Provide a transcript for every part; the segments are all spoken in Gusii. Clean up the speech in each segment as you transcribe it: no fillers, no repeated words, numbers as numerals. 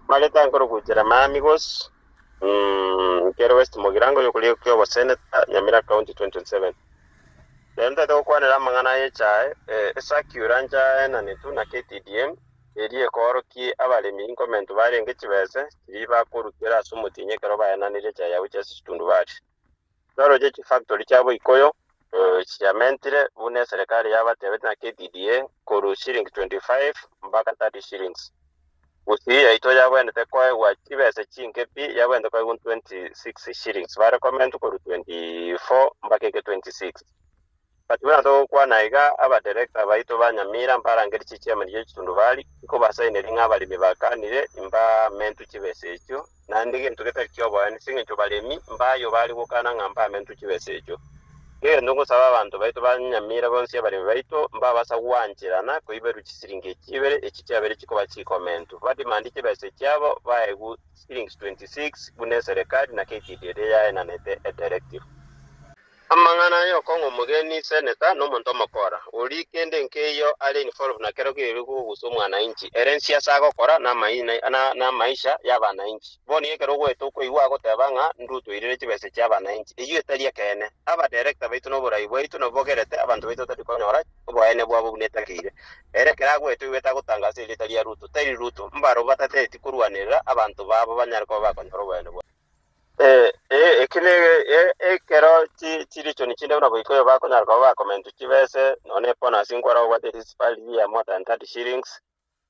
Mareta nkorokwa Jeremiah Migos, Nkere West Mugirango yokoria kia oboseneta Nyamira County 2027. Rero ntagete gokwanera amang'ana aya echae, esakura nchaenanetwe na KTDM eria ekoorokia abaremi inkomento barenge chibese chiria bakorutera ase omotienyi ekero baenanire echae yabo gochia ase chitundubari. Twaroche chifactory chia Boikoyo chiamentire buna eserekari yabatebete na KTDA korwa shilingi 25 mpaka 30 shillings. Gusii yaito yabwenerete koegwa chibesa chinke pi, yabwenerete koegwa 26 shillings, bare komentwa korwa 24 mpaka eke 26. But buna togokwana iga, abadirector baito ba Nyamira mbarangeri chichairman chie chitundubari, nkobasaineri ng'a abaremi bakanire imbamentwe chibesa echio, naende gento getari ki'oboene ase engencho baremi mbayo bare gokana ng'a mbamentwe chibesa echio. Egento ngosaba abanto baito ba Nyamira bonsi abaremi baito mbabasa gwancherana koiberwa chisiringi echi ibere echi chiabere chikoba chikomentwa, badimandi chibesa chiabo baegwe shillings 26 buna eserekari na KTDA eria yaenanete edirective. Amang'ana ay'okong'a omogeni seneta nomonto omokora, oria kende nkeiyo are involved na kero keria kogusa omwanainchi, ere nsiasa agokora namaisha y'abanainchi. Bono ekero ogoeta okoigwa agoteba ng'a ndutoirere chibesa chi'abanainchi, eyio etari ekeene. Abadirector baito noborai bwaito nabwo bogerete abanto baito tari konyora oboene bwabo buna etakeire. Ere ekero agoeta oigwete agotangasa erieta ria Ruto, tari Ruto, mbarabwo batateeti korwanerera abanto babo banyare koba bakonyora oboene bwabo. Eki nekero chirichoni chinde buna Boikoyo bakonyara koba bakomentwa chibese, nonya ne bonus nkwara obwate risipari riria more than 30 shillings,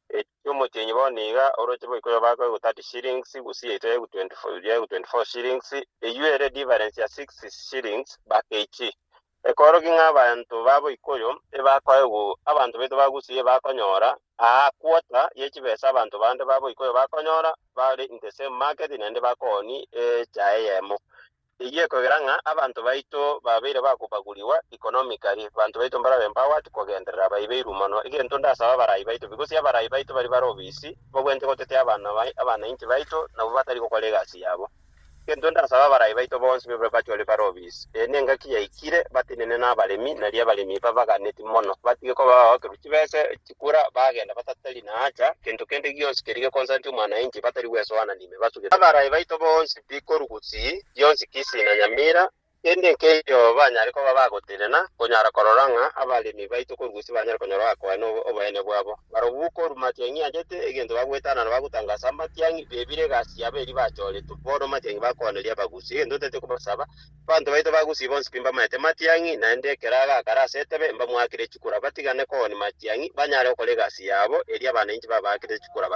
echio omotienyi bono iga oroche Boikoyo bakoegwa 30 shillings, gusii yaito yaegwa 24 yaegwa 24 shillings, eywo ere difference ya 6 shillings bakechi. Ekorokia ng'a abanto ba Boikoyo ebakoegwa abanto baito ba Gusii ebakonyora aa quarter ye chibesa abanto bande ba Boikoyo bakonyora bare in the same market naende bakooni echae eyemo. Eyio ekogera ng'a abanto baito babeire bakobaguriwa economically, abanto baito mbarabe empowered kogenderera baibeirwe mono. Egento ndasaba abarai baito because abarai baito baria bare obisi babwenerete gotetea abanainchi baito nabwo batari gokora egasi yabo. Egento ndasabe abarai baito bonsi bebe bachore bare obisi, eye nengaki yaikire batenene nabaremi, nario abaremi babaganeti mono, batige koba bagokerwa chibese chikura, bagenda batatari naacha kento kende gionsi keria gekonsantie omwanainchi, batari gwesoanania ime, basugete. Abarai baito bonsi pi korwa Gusii yonsi Kisii na Nyamira, Kende nkeiyo banyare koba bagotenena konyara korora ng'a abaremi baito korwa gose banyare konyora bakoena oboene bwabo. Barobwo korwa matiang'i anchete egento bagoetanana bagotangasa amatiang'i, bebire egasi yabo eria bachoretwe. Bono matiang'i bakooneria abagusi. Egento ntete kobasaba, abanto baito ba Gusii bonsi pi mbamaete matiang'i, naende ekero agakare ase etebe mbamoakere chikura, batigane kooni matiang'i, banyare gokora egasi yabo eria abanainchi babaakire chikura.